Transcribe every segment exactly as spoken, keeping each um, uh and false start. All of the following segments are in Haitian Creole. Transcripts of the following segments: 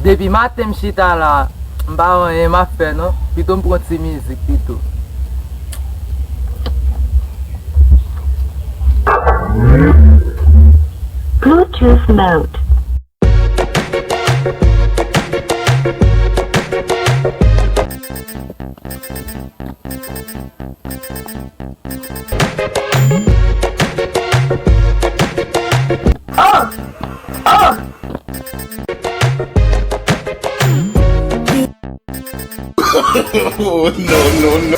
Depi maten m chita la, m pa wè anyen m ap fè non. Pito m pran ti mizik pito. Bluetooth mode. Oh, no, no, no.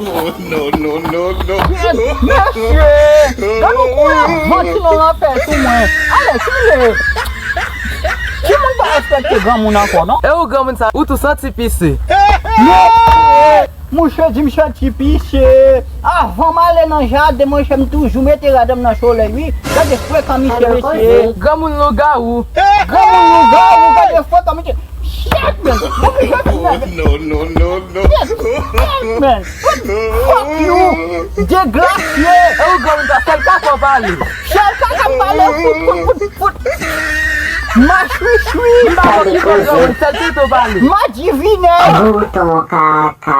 Oh, no, no, no, no. Mesye, gade yon koulè vant ki nan lanfè sou mwen. Ale, kile. Timoun pa respekte granmoun ankò, non? E ou granmoun sa, ou tou santi pise. Mesye, mouche di m santi pise. Avan m ale nan jaden, monchè, m toujou mete rad m nan solèy, wi. Gade frekan misye, mesye. Granmoun lougawou. Granmoun lougawou, gade frekan misye. Shit, man! Mwen vin jwe fim nan. No, no, no, no. Shit, man! Fuck you! Degrasye! E ou granmoun sa, sèl kaka w pale. Sèl kaka m pale, fout, fout, fout, fout. Machwichwi! M pa konn ki kote granmoun, sèl tete w pale. Madivine! Bouton kaka.